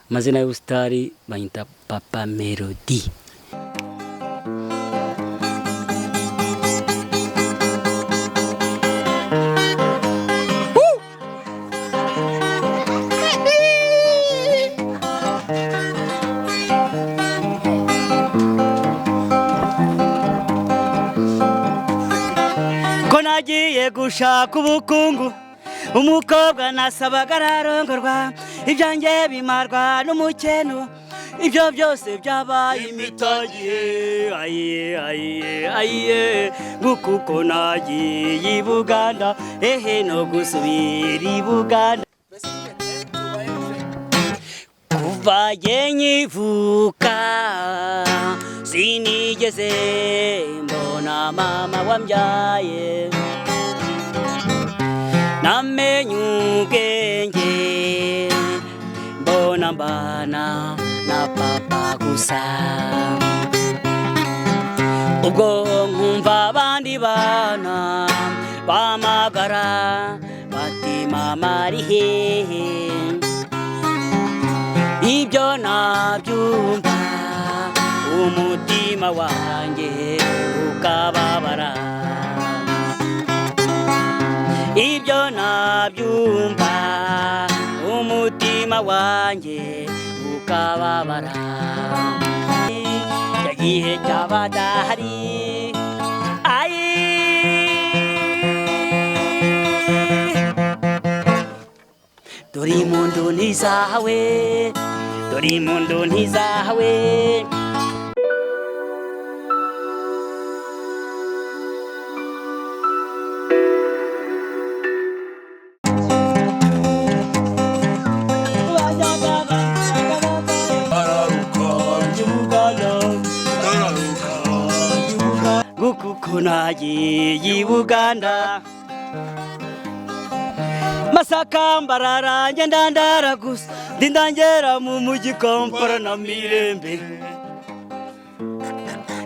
Amazina y'ubusitari banyita Papa Melody. Ko nagiye gushaka ubukungu, umukobwa nasabaga ararongorwa, ibyanjye bimarwa n'umukeno, ibyo byose byabaye imitagihe. Ayiye ayiye ayiye, nguko nagiye i Buganda, ehe no gusubira i Buganda. Kuva jye nkivuka sinigeze mbona mama wambyaye, namenye ubwenge mbona mbana na papa gusa. Ubwo nkumva abandi bana bamagara bati mama ari hehe, ibyo nabyumva umutima wanjye ukababara, ibyo nabyumva umutima wanjye ukababara. Icyo gihe cy'abadahari ayi, dore impundu ntizahawe, dore impundu ntizahawe. Nguko nagiye i Buganda, Masaka Mbarara ngenda ndara gusa, ndindangera mu mujyi Kampala na Mirembe.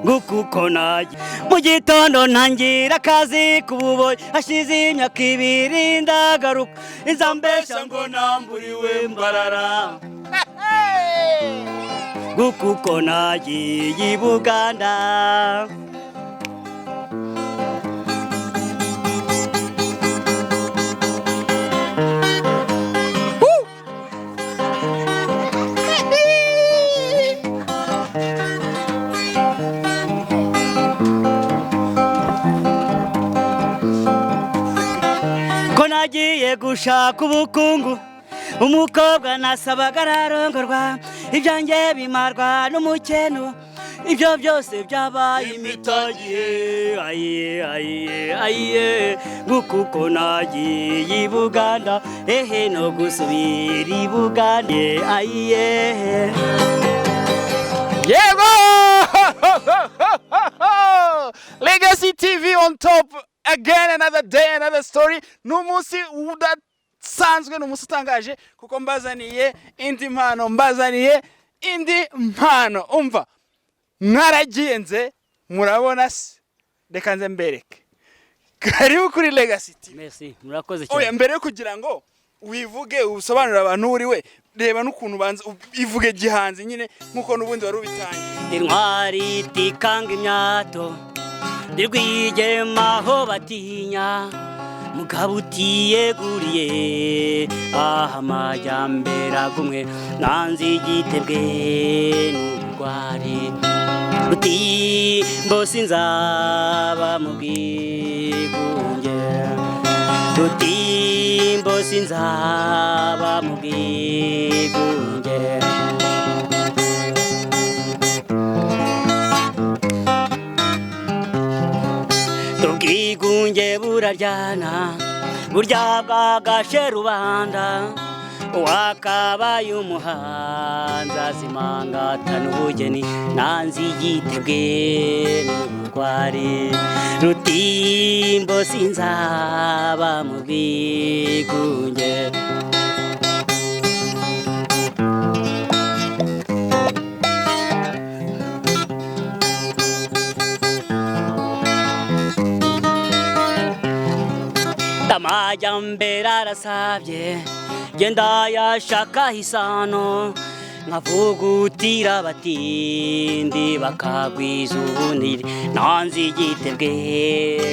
Nguko nagiye mu gitondo ntangira akazi k'ububoyi, hashize imyaka 2 ndagaruka, inzambesha ngo namburiwe Mbarara. Nguko nagiye i Buganda. Ko nagiye gushaka ubukungu, umukobwa nasabaga ararongorwa, ibyanjye bimarwa n'umukeno, ibyo byose byabaye imitagihe. Ayiye ayiye ayiye, nguko nagiye i Buganda, ehe no gusubira i Buganda. Ayiye. Yego! Legacy TV on top again, another day, another story. Ni umunsi udasanzwe, ni umunsi utangaje kuko mbazaniye indi mpano, mbazaniye indi mpano. Umva, mwaragenze murabona se, reka nze mbereke. Karibu kuri Legacy TV. Merci, murakoze Oya, cyane. mbere yo kugira ngo wivuge usobanurire abantu uri we, reba n'ukuntu ubanza ivuge gihanzi nyine nk'uko n'ubundi wari ubitangiye. Intwari itikanga imyato, ndi rwigema aho batinya, mugabo utiyeguriye aha amajyambere agumwe, nanze igitebwe n'ubugwari. Rutimbo sinzaba mu bwigunge, Rutimbo sinzaba mu bwigunge. Ubwigunge buraryana, burya bwagashe rubanda, wakabaye umuhanzi azimangatana ubugeni, nanze igitebwe n'ubugwari. Rutimbo sinzaba mu bwigunge. Amajyambere arasabye, genda yashaka isano, Nkavugutira abatindi bakagwiza ubuniri, nanze igitebwe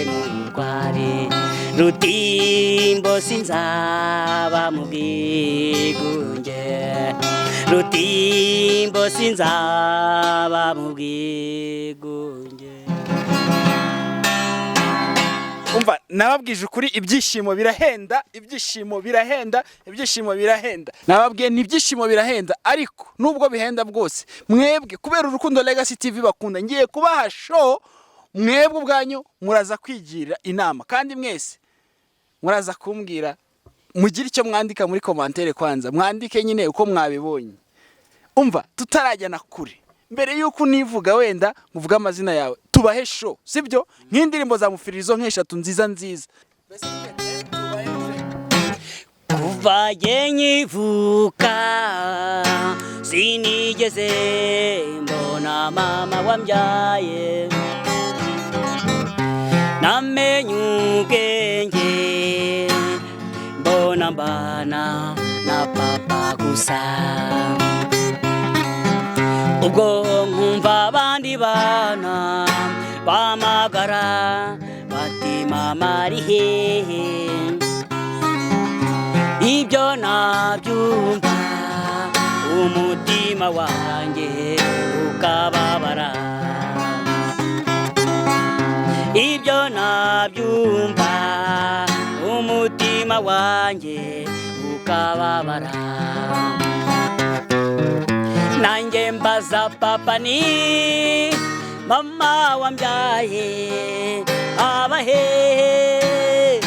n'umutware. Rutimbo sinzaba mu bwigunge, Rutimbo sinzaba mu bwigunge. Umva, nababwije ukuri, ibyishimo birahenda, ibyishimo birahenda, ibyishimo birahenda. Nababwiye ni ibyishimo birahenda, ariko nubwo bihenda bwose, mwebwe kubera urukundo Legacy TV bakunda, ngiye kubaha show. Mwebwe ubwanyu muraza kwigira inama, kandi mwese muraza kumbwira, mugire icyo mwandika muri commentaire. Kwanza mwandike nyine uko mwabibonye. Umva, tutarajyana kure, mbere yuko univuga, wenda muvuge amazina yawe, tubahe show, sibyo? Nk'indirimbo za Mufiririzo nk'eshatu nziza nziza. Kuva jye nkivuka sinigeze mbona mama wambyaye. Namenye ubwenge mbona mbana na papa gusa. Ubwo nkumva abandi bana bamagara bati: "Mama ari hehe?" Ibyo nabyumva umutima wanjye ukababara. Ibyo nabyumva umutima wanjye ukababara. Nanjye mbaza papa ni mama wambyaye aba hehe?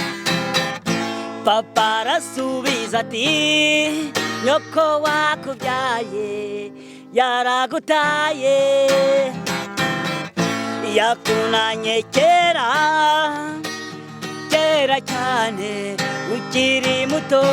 Papa arasubiza ati: "Nyoko wakubyaye yaragutaye, yakunanye kera kera cyane ukiri muto."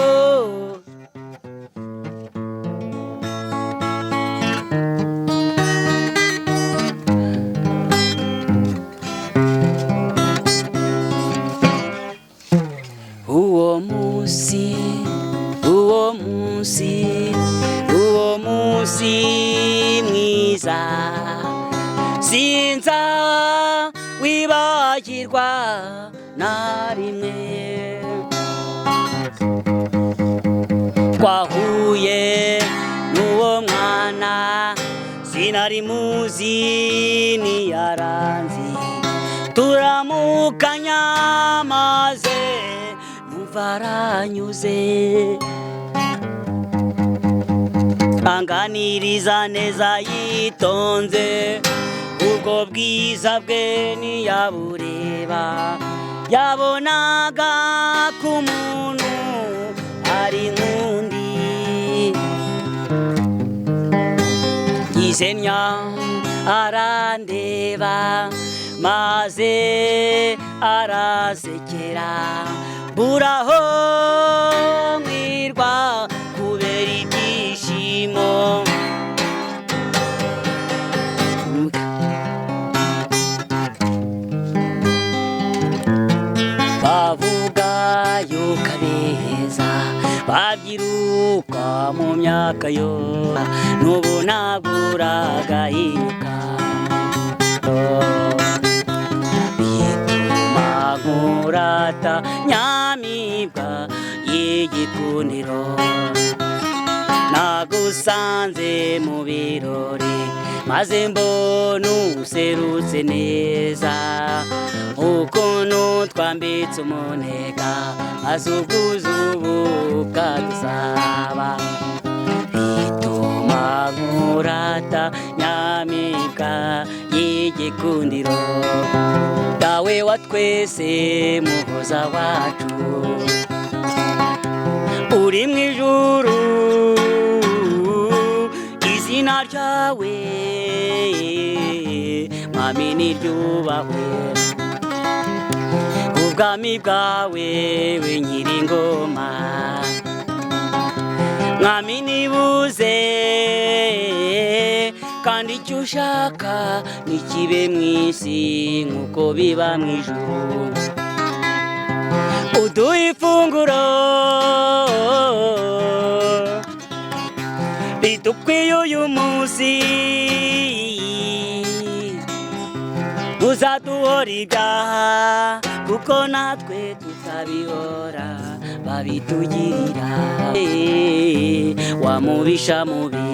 Uwo munsi, uwo munsi, uwo munsi mwiza sinza wibagirwa na rimwe. Twahuye n'uwo mwana sinari muzi, ntiyaranzi. Turamukanya maze numva aranyuze, anganiriza neza yitonze. Ubwo bwiza bwe ntiyabureba, yabonaga ko umuntu ari nk'undi. Yizenya arandeba maze arasekera, buraho mwirwa kubera ibyishimo. Bavuga yuko abeza babyiruka mu myaka yo n'ubu ntabwo uragahinyuka. Bituma nkurata, nyamibwa y'igikundiro. Nagusanze mu birori maze mbona userutse neza, ukuntu twambitse umunega maze ubwuzu bukadusaba. Bituma nkurata, nyamibwa y'igikundiro. Dawe wa twese, muhoza wacu uri mu ijuru, izina ryawe mwami niryubahwe. Ubwami bwawe we nyiringoma mwami nibuze, kandi icyo ushaka nikibe mu isi nk'uko biba mu ijuru. Uduhe ifunguro. Bidukwiye uyu munsi, uzaduhora ibyaha, kuko natwe tutabihora babitugirira. Wamubisha mubi,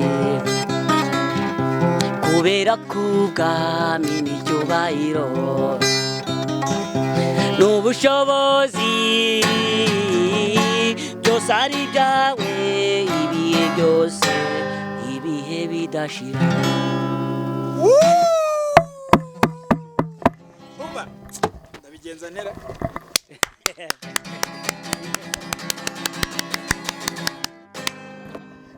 kubera kubwami n'icyubahiro n'ubushobozi byose ari ibyawe, ibihe byose, ibihe bidashira. Umva, ndabigenza ntera.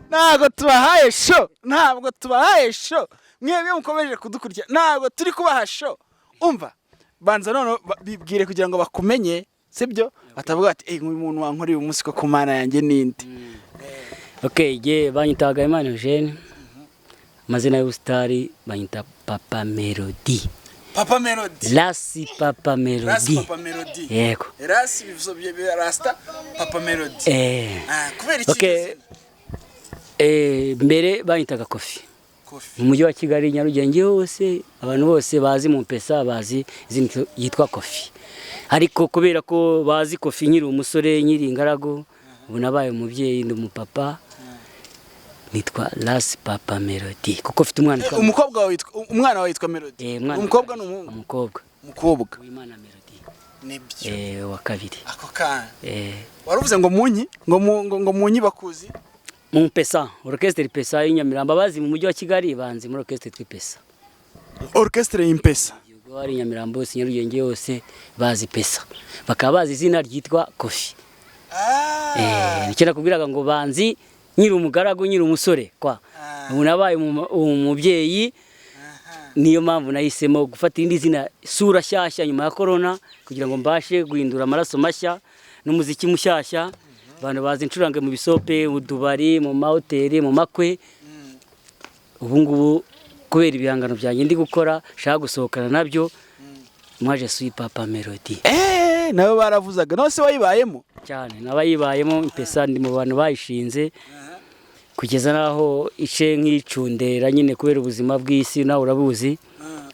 Ntabwo tubahaye show, ntabwo tubahaye show. Mwebwe mukomeje kudukurikira, ntabwo turi kubaha show. Umva, banza none bibwire kugira ngo bakumenye, sibyo? Batavuga bati eh, uyu muntu wankoreye umunsi ko ku Mana yanjye ninde. Okay, je banyita Habimana Eugene, amazina y'ubusitari banyita Papa Melody. Papa Melody. Rasi Papa Rasi Melody. Papa Melody. Yego. Rasi bivuze Rasta Papa Melody. Ah, kubera iki? Okay. Mbere banyitaga Kofi. Kofi. Mu mujyi wa Kigali, Nyarugenge hose, abantu bose bazi mu mpesa bazi izina yitwa Kofi. Ariko kubera ko bazi Kofi nkiri umusore, nkiri ingaragu, ubu nabaye umubyeyi, ndi umupapa, nitwa Rasi Papa Melody kuko mfite umwana witwa Umukobwa wawe yitwa, umwana wawe yitwa Melody. Umwana Umukobwa n'umuhungu? Umukobwa. Umukobwa. Uwimana Melody. Nibyo. Wa kabiri. Ako kana. Waruvuze ngo munyi, ngo munyi bakuzi. Mu mpesa, orchestre Pesa y'Inyamirambo, abazi mu mujyi wa Kigali banzi muri orchestre Pesa. Orchestre y'Impesa. Ubwo ari Nyamirambo hose, Nyarugenge hose bazi Pesa. Bakaba bazi izina ryitwa Kofi. Nicyo nakubwiraga ngo banzi nyiri umugaragu, nyiri umusore kwa. Ubu nabaye umubyeyi, niyo mpamvu nahisemo gufata irindi zina, sura shyashya nyuma ya corona, kugira ngo mbashe guhindura amaraso mashya n'umuziki mushyashya. Abantu bazi incurange mu bisope, mu tubari, mu mahoteli, mu makwe. Ubu ngubu kubera ibihangano byanjye ndi gukora, nshaka gusohokana nabyo, mwaje suis Papa Melody. Nabo baravuzaga. None se wayibayemo? Cyane, nabayibayemo. Impesa ndi mu bantu bayishinze, kugeza naho ice nk'icundera nyine kubera ubuzima bw'isi, nawe urabuzi.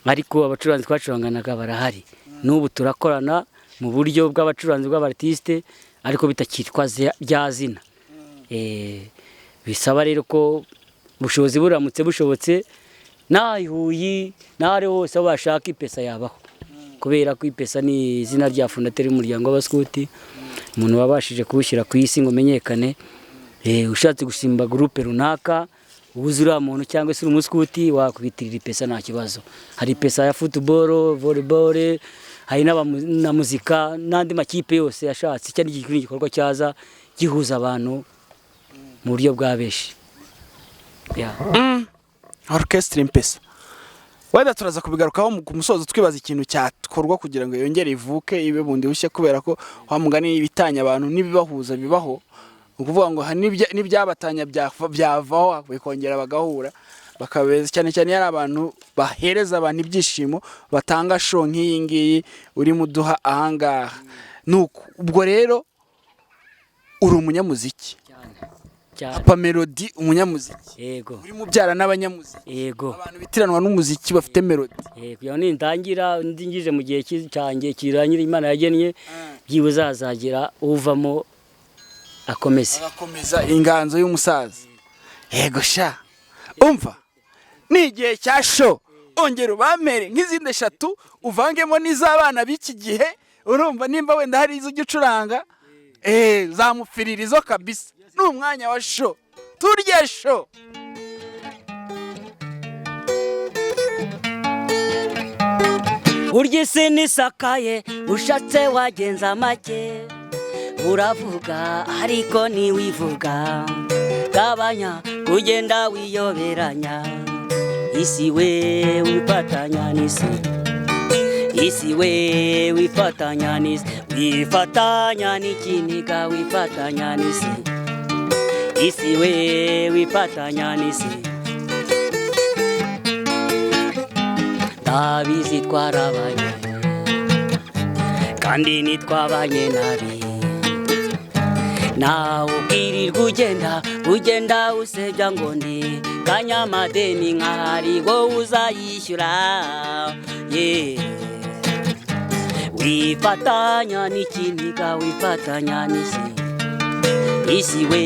Ariko abacuranzi twacuranganaga barahari. N'ubu turakorana mu buryo bw'abacuranzi bw'abartiste, ariko bitakitwa rya zina. Bisaba rero ko ubushobozi buramutse bushobotse, nahuyi nare hose aho bashaka ipesa yabaho. Kubera ko ipesa ni izina rya fondateur y'umuryango w'abaskuti, umuntu wabashije kuwushyira ku isi ngo menyekane. Ushatse gusimba groupe runaka, ubuze uriya muntu cyangwa se uri umuskuti, wakwitirira ipesa nta kibazo. Hari ipesa ya football, volleyball, hari na muzika n'andi makipe yose yashatse. Icyo ni igikorwa cyaza gihuza abantu mu buryo bwa benshi. Orchestre Impesa. Wenda turaza kubigarukaho ku musozo, twibaza ikintu cyakorwa kugira ngo yongere ivuke ibe bundi bushya, kubera ko wa mugani ibitanya abantu n'ibibahuza bibaho. Ukuvuga ngo n'ibyabatanya byavaho bikongera bagahura bakabeza, cyane cyane yari abantu bahereza abantu ibyishimo, batanga show nk'iyi ngiyi uri muduha ahangaha. Nuko ubwo rero uri umunyamuziki cyane. Papa Melody umunyamuziki. Yego. Uri mubyara n'abanyamuziki. Yego. Abantu bitiranwa n'umuziki bafite Melody. Kugira ngo nindangira ndingije mu gihe cyanjye kirangira Imana yagennye, byibuze hazagira uvamo akomeze. Agakomeza inganzo y'umusaza. Yego sha. Umva, ni igihe cya show, ongera ubamere nk'izindi eshatu, uvangemo n'iz'abana b'iki gihe. Urumva nimba wenda hari izo ujya ucuranga, zamupfiririzo kabisa. Ni umwanya wa show, turye show. Urya isi nisakaye, ushatse wagenza make, uravuga ariko ntiwivuga, gabanya kugenda wiyoberanya, isi we wifatanya n'isi, isi we wifatanya n'isi, wifatanya n'ikiniga, wifatanya n'isi, isi we wifatanya n'isi. Ndabizi twarabanye kandi nitwabanye nabi, nawe ubwirirwa Kugenda ugenda usebya ngo ndi kanyamadeni, nkahari wowe uzayishyura, yeah. Wifatanya n'ikiniga, wifatanya n'isi, isi we,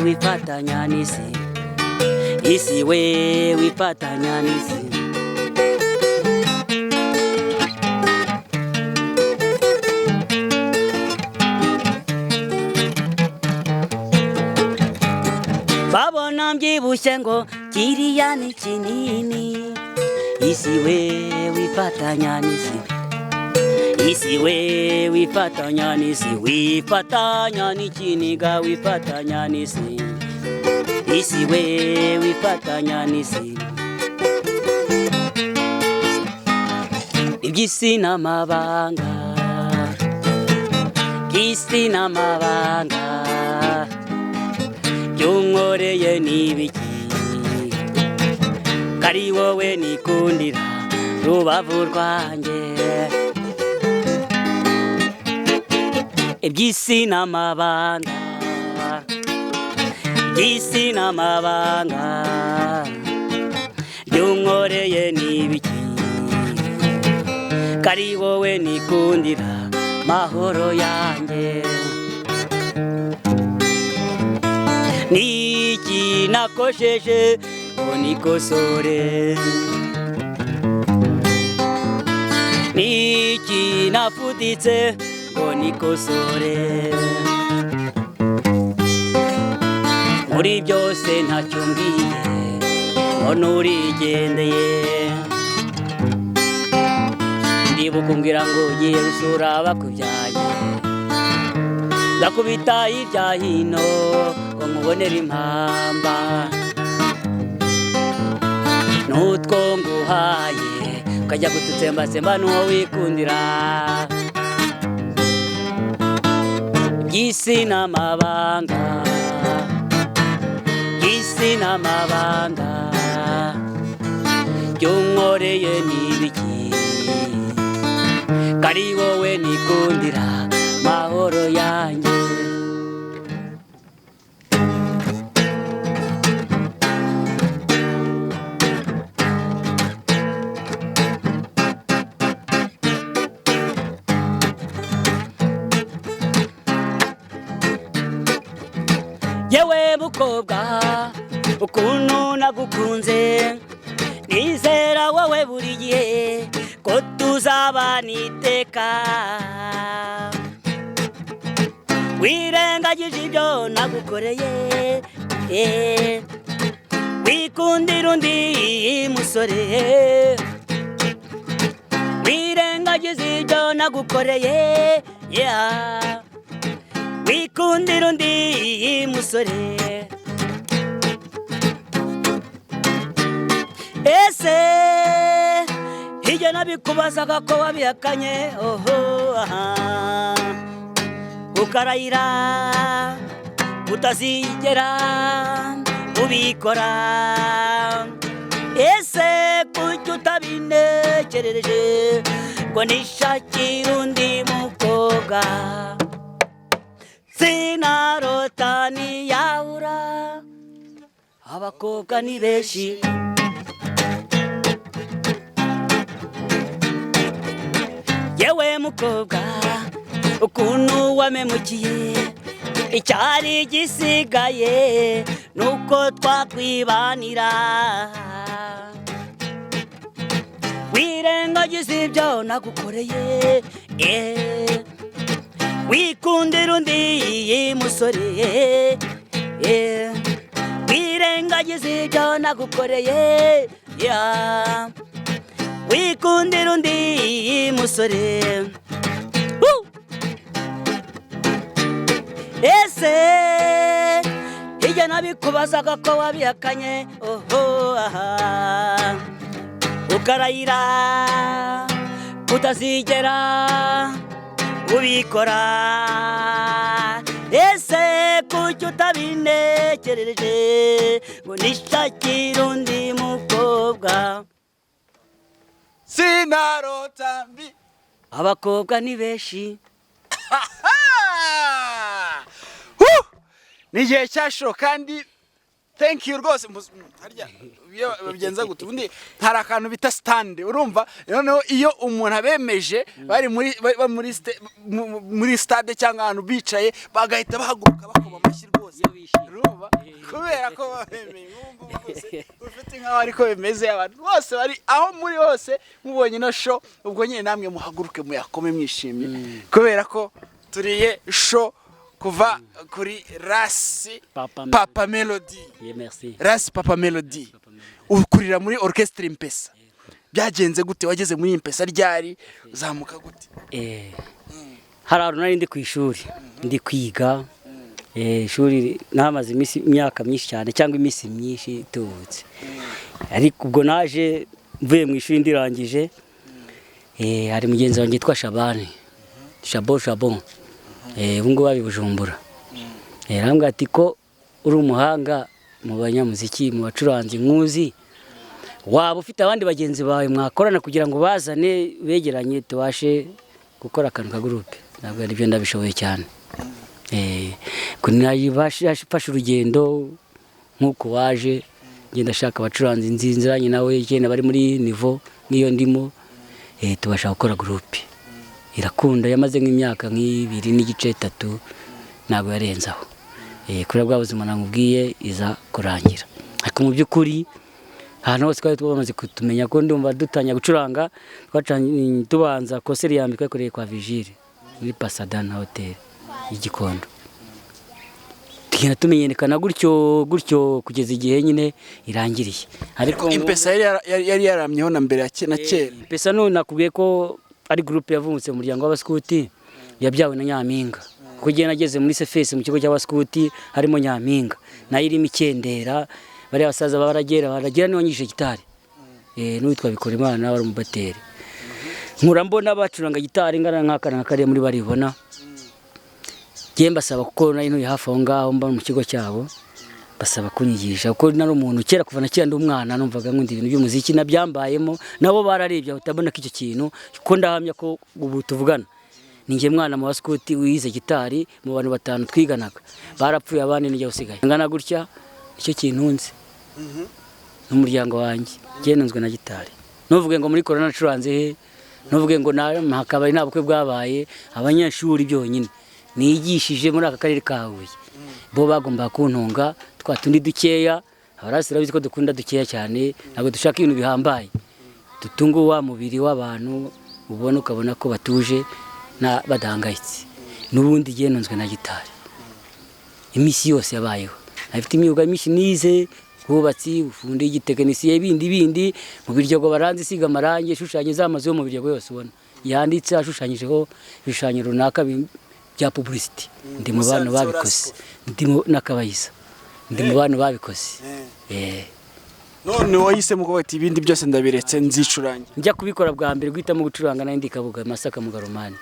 wifatanya n'isi, isi we, wifatanya n'isi. Babona mbyibushye ngo kiriya ni kinini. Isi we, wifatanya n'isi, isi we, wifatanya n'isi, wifatanya n'ikiniga, wifatanya n'isi, isi we, wifatanya n'isi. Iby'isi n'amabanga, by'isi n'amabanga, byunkoreye n'ibiki, kari wowe nikundira rubavu rwanjye. Iby'isi n'amabanga, iby'isi n'amabanga, byunkoreye n'ibiki, kari wowe nikundira mahoro yanjye. Niki nakosheje ngo nikosore? Niki nafuditse ngo nikosore? Muri byose ntacyo mbwiye, none urigendeye. Ndibuka umbwira ngo ugiye gusura bakubyaye, ndakubita hirya hino ngo nkubonere impamba. N'utwo nguhaye ukajya kututsembatsemba n'uwo wikundira. Iby'isi n'amabanga, iby'isi n'amabanga, byunkoreye n'ibiki, kari wowe nikundira mahoro yanjye. Yewe mukobwa, ukuntu nagukunze, nizera wowe buri gihe ko tuzabana iteka. Wirengagije ibyo nagukoreye, wikundira undi musore. Wirengagize ibyo nagukoreye, yeah. Wikundira undi musore. Ese hirya nabikubazaga ko wabihakanye, oho aha, ukarayira utazigera ubikora. Ese kuki utabinekereje ngo nishakire undi mukobwa? Sinarota niyahura, abakobwa ni benshi. Yewe mukobwa, ukuntu wamemukiye, icyari gisigaye nuko twakwibanira. Wirengagiza ibyo nagukoreye, eh. Wikundira undi musore, eh. Wirengagiza ibyo nagukoreye, yeah. Wikundira undi musore. Woo! Ese hirya nabikubazaga ko wabihakanye, oho aha, ukarayira utazigera ubikora. Ese kuki utabinekereje ngo nishakire undi mukobwa? Sinarota mbi. Abakobwa ni benshi. Woo! Ni igihe cya show kandi thank you rwose. Harya iyo babigenza gute ubundi? Hari akantu bita stand, urumva? Noneho iyo umuntu abemeje bari muri bari muri stade cyangwa ahantu bicaye, bagahita bahaguruka bakoma amashyi rwose. Iyo bishimye. Urumva, kubera ko babemeye nk'ubu ngubu rwose ufite nkaho ariko bimeze. Abantu bose bari aho muri hose mubonye ino show, ubwo nyine namwe muhaguruke muyakome mwishimye, kubera ko turiye show kuva kuri Rasi Papa. Papa Melody. Yeah, merci. Rasi Papa Melody, ukurira muri Orchestre Impesa. Byagenze gute? Wageze muri Impesa ryari? Uzamuka gute? Hari ahantu nari ndi ku ishuri, ndi kwiga. Ishuri nahamaze iminsi, imyaka myinshi cyane cyangwa iminsi myinshi itubutse, ariko ubwo naje mvuye mu ishuri ndirangije, hari mugenzi wanjye witwa Shabani Shabo Shabon, ubu ngubu ari i Bujumbura. Arambwira ati: "Ko uri umuhanga mu banyamuziki, mu bacuranzi nkuzi, waba ufite abandi bagenzi bawe mwakorana kugira ngo bazane begeranye tubashe gukora akantu ka groupe?" Ntabwo ari byo, ndabishoboye cyane. Nafashe urugendo nk'uko waje, ngenda ashaka abacuranzi nzinziranye nawe, genda bari muri niveau nk'iyo ndimo, tubasha gukora groupe irakunda. Yamaze nk'imyaka nk'ibiri n'igice, 3, ntabwo yarenzaho. Kubera bwa buzima namubwiye iza kurangira. Ariko mu by'ukuri ahantu hose twari twamaze kutumenya ko ndumva dutangira gucuranga, twacanye tubanza concert ya mbere twakoreye kwa Vigile muri Pasadena Hotel y'Igikondo, tugenda tumenyekana gutyo gutyo kugeza igihe nyine irangiriye. Ariko Impesa yari yaramyeho na mbere ya na kera? Pesa none nakubwiye ko ari groupe yavutse mu muryango w'abaskuti, yabyawe na Nyampinga, kuko igihe nageze muri CFS, mu kigo cy'abaskuti, harimo Nyampinga nayo irimo ikendera, bariya basaza baragera baragera niho nyishe gitari, n'uwitwa Bikorimana wari umubateri. Nkura mbona bacuranga gitari ngana nk'akana nka kariya muri baribona. Ngiye mbasaba, kuko nari ntuye hafi aho ngaho mba mu kigo cyabo, basaba kunyigisha, kuko nari umuntu kera, kuva na kera ndi umwana numvaga nkunda ibintu by'umuziki nabyambayemo. Nabo bararebye batabona ko icyo kintu, kuko ndahamya ko ubu tuvugana ni njye mwana mu baskuti wize gitari. Mu bantu batanu twiganaga barapfuye, abandi nijye usigaye ngana gutya. Icyo kintu nzi n'umuryango wanjye, njye nunzwe na gitari. Ntuvuge ngo muri corona nacuranze he, ntuvuge ngo nta kabari, nta bukwe bwabaye. Abanyeshuri byonyine nigishije muri aka karere ka Huye bo bagombaga kuntunga twa tundi dukeya. Abarasi urabizi ko dukunda dukeya cyane, ntabwo dushaka ibintu bihambaye. Dutunga wa mubiri w'abantu ubona, ukabona ko batuje na badahangayitse. N'ubundi igihe nunzwe na gitari iminsi yose yabayeho. Afite imyuga myinshi nize: ubwubatsi, ubufundi, igitekinisiye, ibindi bindi. Mu Biryogo baranzi isiga amarangi, ishushanya za mazu yo mu Biryogo yose ubona yanditse ashushanyijeho ibishushanyo runaka bya publicity. Ndi mu bantu Musanze. babikoze. Ndi mu n'akabayiza, ndi mu bantu babikoze. None wahisemo kuvuga ati: "Ibindi byose ndabiretse, nzicurangira"? Njya kubikora bwa mbere, guhitamo gucuranga, nari ndi Kabuga Masaka mu Garomani.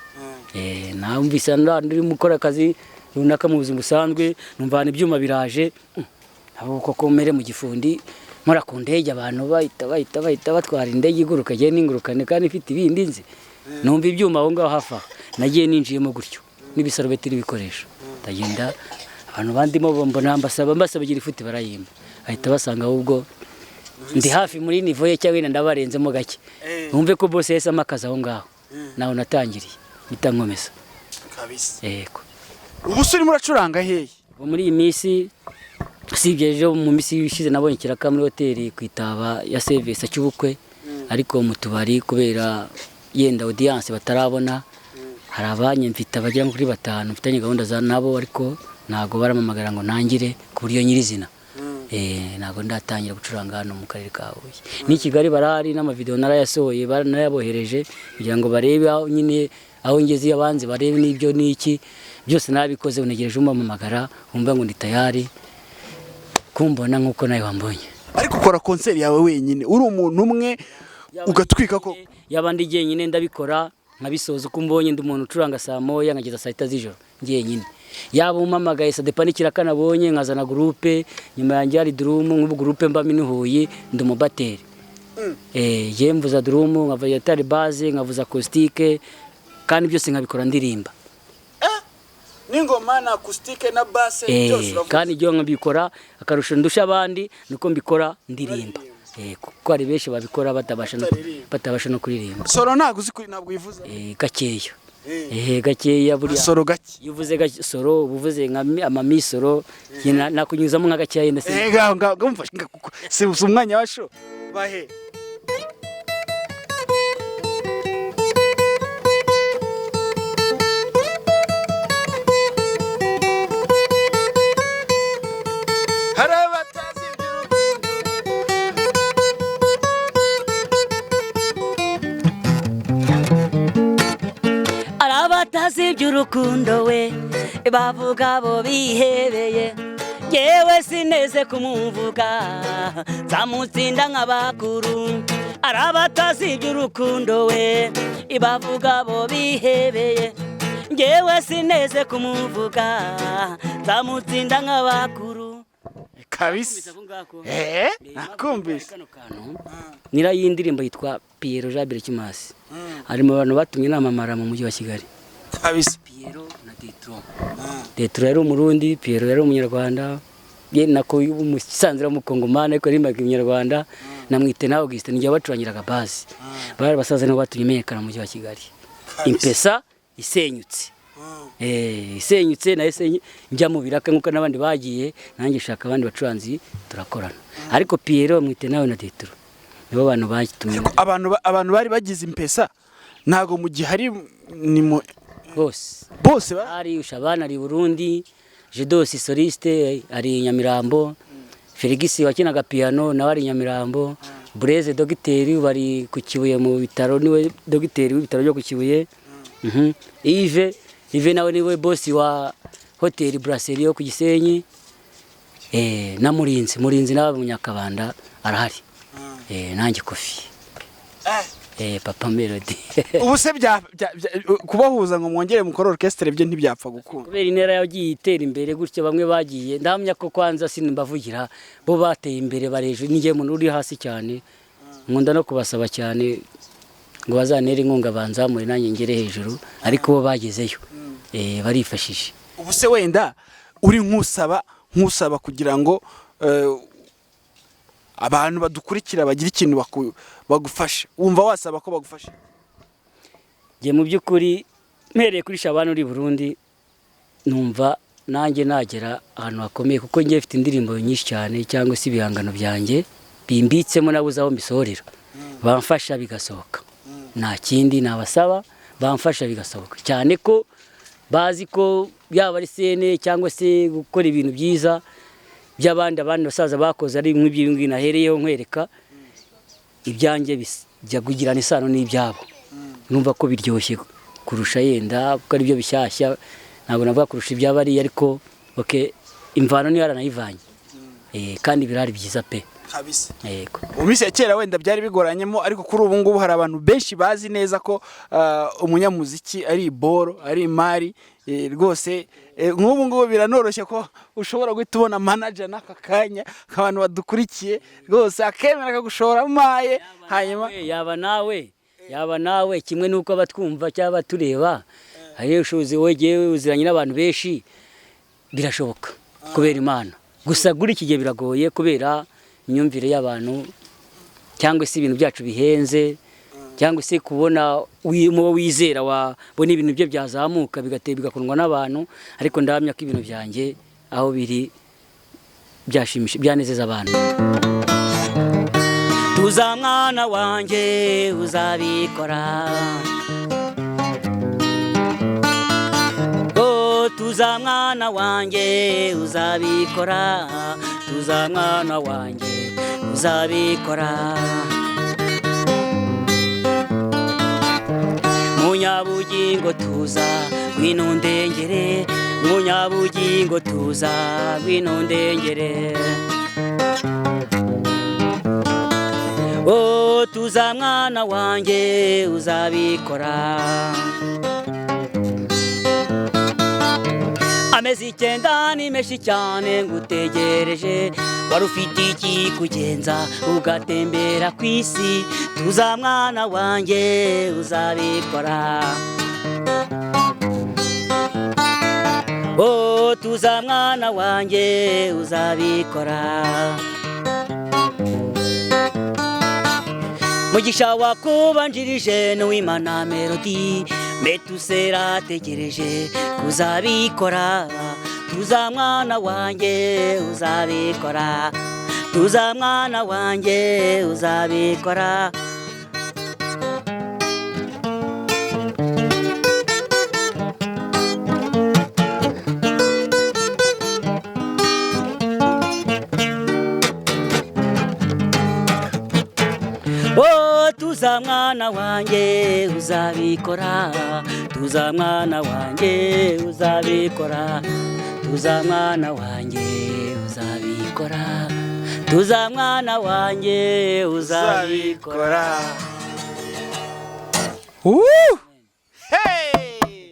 Namvise ndimo gukora akazi runaka mu buzima busanzwe, numva ahantu ibyuma biraje, abo koko mere mu gifundi nkora ku ndege, abantu bahita batwara indege iguruka, ngiye ningurukane kandi ifite ibindi nzi. Numva ibyuma aho ngaho hafi aho, nagiye ninjiyemo gutyo n'ibisarubeti n'ibikoresho, ndagenda abantu bandimo mbona mbasaba gira ifuti barayimba, bahita basanga ahubwo ndi hafi muri niveau ye cyangwa wenda ndabarenzemo gake. Wumve ko bose yahise amakaza aho ngaho naho natangiriye, mpita nkomeza. Kabisa. Yego. Ubu se urimo uracuranga hehe? Ubu muri iyi minsi, usibye ejo mu minsi ishize nabonye ikiraka muri hoteli ku Itaba ya service cy'ubukwe, ariko mu tubari kubera yenda audience batarabona. Hari abanyemfite bagera nko kuri batanu mfitanye gahunda za nabo, ariko ntabwo baramamagara ngo ntangire ku buryo nyirizina. Ntabwo ndatangira gucuranga hano mu karere ka Huye. N'i Kigali barahari, n'amavideo narayasohoye, narayabohereje kugira ngo barebe aho nyine aho ngeze, abanze barebe n'ibyo n'iki byose nabikoze. Unegereje umpamagara wumva ngo ndi tayari kumbona nk'uko nawe wambonye. Ariko ukora concert yawe wenyine, uri umuntu umwe, ugatwika ko? Yaba ndi jyenyine ndabikora nkabisoza uko umbonye. Ndi umuntu ucuranga saa 1 nkageza saa 6 z'ijoro njyenyine. Yaba umpamagaye, ça dépend n'ikiraka nabonye, nkazana groupe nyuma yanjye hari drum. Nk'ubu groupe mbamo ni Huye, ndi umubateri. Ye mvuza drum, nkavuza gitari basse, nkavuza acoustique, kandi byose nkabikora ndirimba. N'ingoma na acoustique na basse, byose uravuza? Kandi ibyo nkabikora akarusho ndusha abandi nuko mbikora ndirimba. Kuko hari benshi babikora Bataririmba. batabasha no kuririmba. Solo ntabwo uzi ntabwo uyivuza? Gakeya. Gakeya buriya. Solo gake. Iyo uvuze solo uba uvuze nka amamisoro, njye nakunyuzamo nka gakeya yenda se. Ngaho ngaho umva, si umwanya wa show bahe. Hari abatazi iby'urukundo. Hari abatazi iby'urukundo we, bavuga bo bihebeye, yewe sineze kumumvuga, nzamutsinda nk'abakuru. Hari abatazi iby'urukundo we, bavuga bo bihebeye, yewe sineze kumuvuga, nzamutsinda nk'abakuru. Kabisa, nakumvise. Nyirayo iyi ndirimbo yitwa Pierre Jean Berchmas, ari mu bantu batumye namamara mu mujyi wa Kigali. Pierre na Detro. Detro yari umurundi, Pierre yari umunyarwanda, ye nako umusanzira w'umukongomani ariko yaririmbaga ikinyarwanda, na Mwitenawe Augustin nijye bacurangiraga bass. Bari abasaza nibo batumye menyekana mu mujyi wa Kigali. Impesa isenyutse. Isenyutse nahise njya mu biraka nkuko n'abandi bagiye, nanjye shaka abandi bacuranzi turakorana. Ariko Pierre, Mwitenawe na Detro nibo bantu batumye. Ariko abantu bari bagize impesa ntago mu gihe hari ni mu bose. Bose ba Hari Shabana ari Burundi, Judos soliste ari Nyamirambo, Felix wakinaga piano nawe ari Nyamirambo, Blaise dogiteri bari ku Kibuye mu bitaro, niwe dogiteri w'ibitaro byo ku Kibuye. Yves nawe niwe boss wa Hotel Brasserie yo ku Gisenyi. Na Murinzi nawe mu Nyakabanda arahari. Nanjye Kofi. Papa Melody. Ubu se kubahuza ngo mwongere mukore orchestre byo ntibyapfa gukunda? Kubera intera yagiye itera imbere gutyo, bamwe bagiye, ndahamya ko kwanza sinimbavugira, bo bateye imbere bareje, ninjye muntu uri hasi cyane. Nkunda no kubasaba cyane ngo bazantere inkunga banzamure nanjye ngere hejuru, ariko bo bagezeyo. Barifashije. Ubu se wenda uri nkusaba kugira ngo abantu badukurikira bagira ikintu bagufasha, wumva wasaba ko bagufasha? Nge mu by'ukuri mpereye kuri Shabana uri Burundi, numva nanjye nagera ahantu hakomeye, kuko ngiye mfite indirimbo nyinshi cyane cyangwa se ibihangano byanjye bimbitsemo nabuze aho mbisohorera, bamfasha bigasohoka. Nta kindi nabasaba, bamfasha bigasohoka, cyane ko bazi ko yaba ari sene cyangwa se gukora ibintu byiza by'abandi, abandi basaza bakoze ari nk'ibyo ngibi nahereyeho nkwereka ibyanjye bijya kugirana isano n'ibyabo. Numva ko biryoshye kurusha yenda kuko ari byo bishyashya, ntabwo navuga kurusha iby'abariya, ariko okay, imvano niyo yaranayivanye. Kandi birari byiza pe. Kabisa. Yego. Mu minsi ya kera wenda byari bigoranyemo, ariko kuri ubu ngubu hari abantu benshi bazi neza ko umunyamuziki ari iboro, ari imari, rwose nk'ubu ngubu biranoroshye ko ushobora guhita ubona manager n'aka kanya abantu badukurikiye rwose akemera akagushora amaye, hanyuma yaba nawe kimwe nuko abatwumva cyangwa abatureba, hari ushobozi wegeye uziranye n'abantu benshi, birashoboka kubera Imana. Gusa kuri iki gihe biragoye kubera imyumvire y'abantu cyangwa se ibintu byacu bihenze, cyangwa se kubona mubo wizera wabona ibintu bye byazamuka bigatera bigakundwa n'abantu, ariko ndahamya ko ibintu byanjye aho biri byashimisha, byanezeza abantu. Tuza mwana wanjye uzabikora, oh tuza mwana wanjye uzabikora, tuza mwana wanjye uzabikora. Munyabugingo tuza ngwino ndengere, munyabugingo tuza ngwino ndengere. Oh tuza mwana wanjye uzabikora. Amezi 9 ni menshi cyane ngutegereje, wari ufite iki kugenza ugatembera ku isi, tuza mwana wanjye uzabikora. Oh, tuza mwana wanjye uzabikora. Mugisha wakubanjirije n'uwimana Melody, Metusera ategereje kuzabikora. Tuza mwana wanjye uzabikora, tuza mwana wanjye uzabikora. Oh, tuza mwana wanjye uzabikora, tuza mwana wanjye uzabikora, tuza mwana wanjye uzabikora, tuza mwana wanjye uzabikora. Woo! Hey!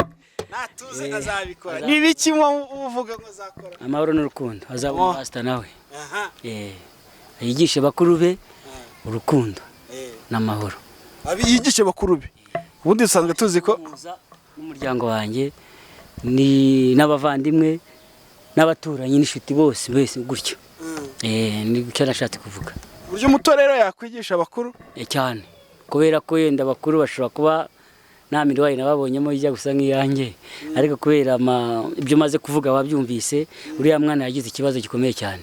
Natuze azabikora. Ni ibiki uvuga ngo azakora? Amahoro n'urukundo, azaba Oh. umurasta nawe. Aha. Yigishe bakuru be urukundo n'amahoro. Abiyigishe bakuru be. Ubundi dusanzwe tuzi ko n'umuryango wanjye ni n'abavandimwe n'abaturanyi n'inshuti bose bese gutyo. Ni cyo nashatse kuvuga. Buryo umuto rero yakwigisha abakuru Cyane kubera ko yenda abakuru bashobora kuba nta mirwayi nababonyemo ijya gusa nk'iyanjye, ariko kubera ibyo maze kuvuga babyumvise, uriya mwana yagize ikibazo gikomeye cyane.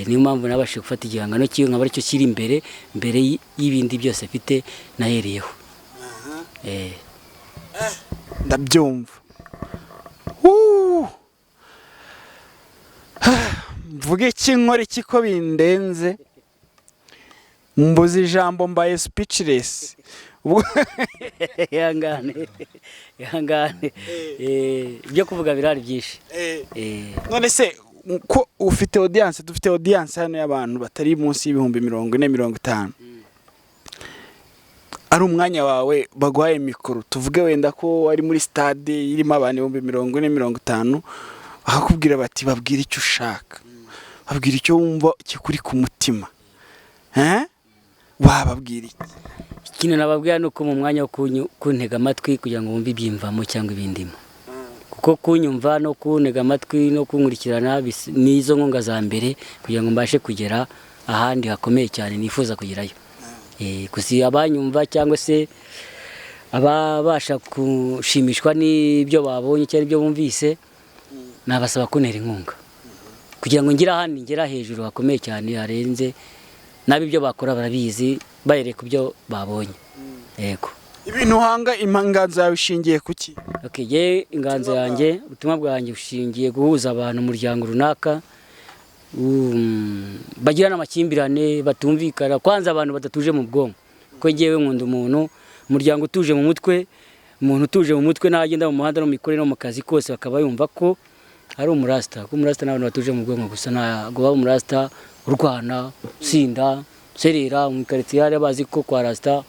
Niyo mpamvu nabashije gufata igihangano cyiwe nkaba aricyo kiri imbere mbere y'ibindi byose mfite nahereyeho. Ndabyumva. Mvuge iki nkora iki ko bindenze, mbuze ijambo mbaye speechless. Ihangane, ihangane. Ibyo kuvuga birari byinshi. None se ko ufite audience, dufite audience hano y'abantu batari munsi y'ibihumbi 40 50, ari umwanya wawe baguhaye mikoro, tuvuge wenda ko ari muri stade irimo abantu 40 50, bakakubwira bati babwira icyo ushaka, babwira icyo wumva kikuri ku mutima, wababwira iki? Ikintu nababwira ni uko mu mwanya wo kuntega amatwi kugira ngo wumve ibyimvamo cyangwa ibindimo, kuko kunyumva no kuntega amatwi no kunkurikirana nizo nkunga za mbere kugira ngo mbashe kugera ahandi hakomeye cyane nifuza kugerayo. Gusa abanyumva cyangwa se ababasha gushimishwa n'ibyo babonye cyangwa ibyo bumvise, nabasaba kuntera inkunga kugira ngo ngire ahandi ngera hejuru hakomeye cyane harenze nabi ibyo bakora barabizi, bayereka ibyo babonye. Yego. Ibintu uhanga inganzo yawe ishingiye kuki? Okay, ye inganzo yanjye, ubutumwa bwanjye bushingiye guhuza abantu umuryango runaka, bagirana amakimbirane batumvikana, kwanza abantu badatuje mu bwonko. Ko ngewe nkunda umuntu, umuryango utuje mu mutwe, umuntu utuje mu mutwe nagenda mu muhanda no mu mikorere no mu kazi kose bakaba yumva ko ari umurasta. Ko umurasta n'abantu batuje mu bwonko gusa, ntabwo baba umurasta urwana, sinda, serera mu quartier hari bazi ko kwa rasta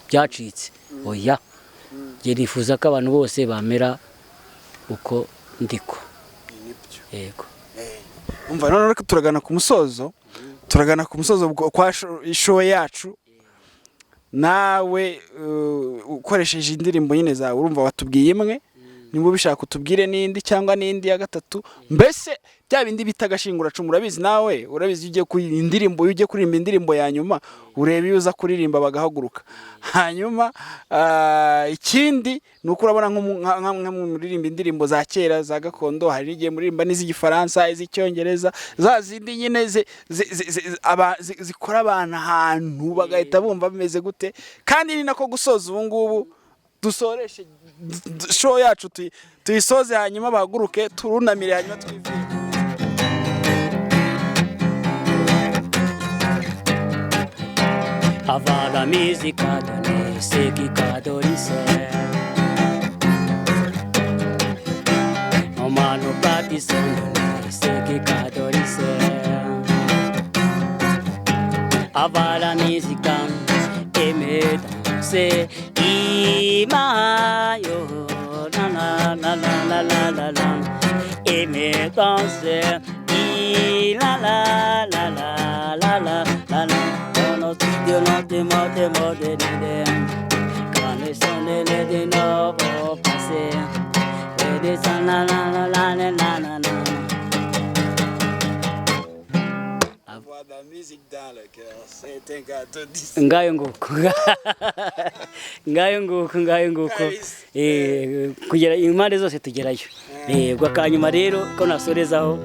byacitse. Oya. Nge nifuza ko abantu bose bamera uko ndiko. Yego. Umva none reka turagana ku musozo, turagana ku musozo kwa show yacu. Nawe ukoresheje indirimbo nyine zawe, urumva watubwiye imwe, nimba ubishaka utubwire n'indi cyangwa n'indi ya gatatu, mbese bya bindi bita agashinguracumu urabizi nawe, urabizi ugiye ku indirimbo, ugiye kuririmba indirimbo ya nyuma ureba iyo uza kuririmba bagahaguruka. Hanyuma ikindi nuko urabona nka muririmba indirimbo za kera za gakondo, hari igihe muririmba n'iz'igifaransa, iz'icyongereza, za zindi nyine zikora abantu ahantu bagahita bumva bimeze gute. Kandi ni nako gusoza ubu ngubu dusoreshe show yacu, tuyisoze hanyuma bahaguruke turunamire hanyuma twivire. Avant la musique a donné ce qui cadorise. Mano pati son donné ce qui cadorise. Avant la musique aimé danser imayo na na na na la la la aimé danser i la la la la la la la la. Quand le son de de sa la la la la la la la la. Avoir de la musique dans le cœur, c'est un gâteau d'ici. Ngayo nguko, ngayo nguko, ngayo nguko. Kabisa. Kugera impande zose tugerayo. Ubwo akanyuma rero ko nasorezaho.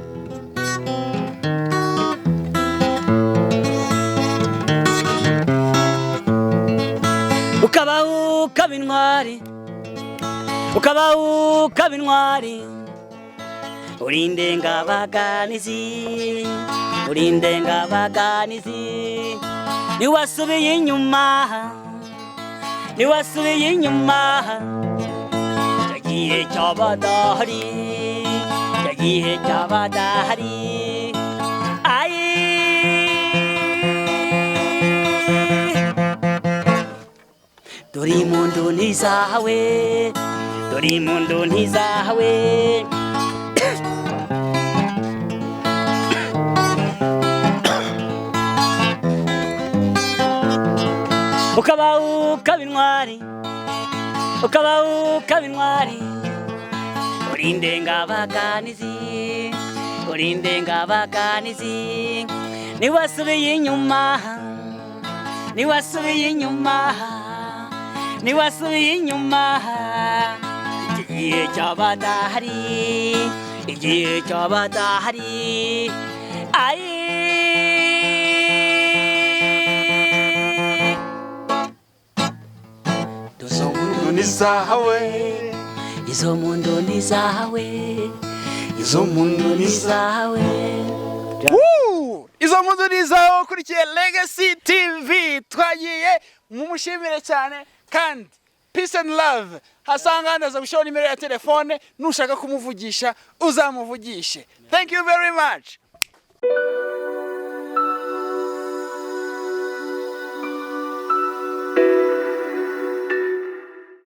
Ukabaho ukaba intwari, ukabaho ukaba intwari, uri indengabaganizi, uri indengabaganizi, ntiwasubiye inyuma, ntiwasubiye inyuma. Icyo gihe cy'abadahari, icyo gihe cy'abadahari, ayi. Dore impundu ntizahawe, dore impundu ntizahawe. Ukaba ukaba intwari, ukaba ukaba intwari, uri indengabaganizi, uri indengabaganizi, ntiwasubiye inyuma, ntiwasubiye inyuma, ntiwasubiye inyuma. Igihe cy'abadahari, igihe cy'abadahari, ayi. Izo mundu ni zawe. Izo mundu ni zawe. Izo mundu ni zawe. Woo! Izo mundu ni zawe. Ukurikiye Legacy TV, twagiye, mumushimire cyane kandi peace and love. Hasanga ndaza gushyiraho nimero ya telefone, nushaka kumuvugisha uzamuvugishe. Thank you very much.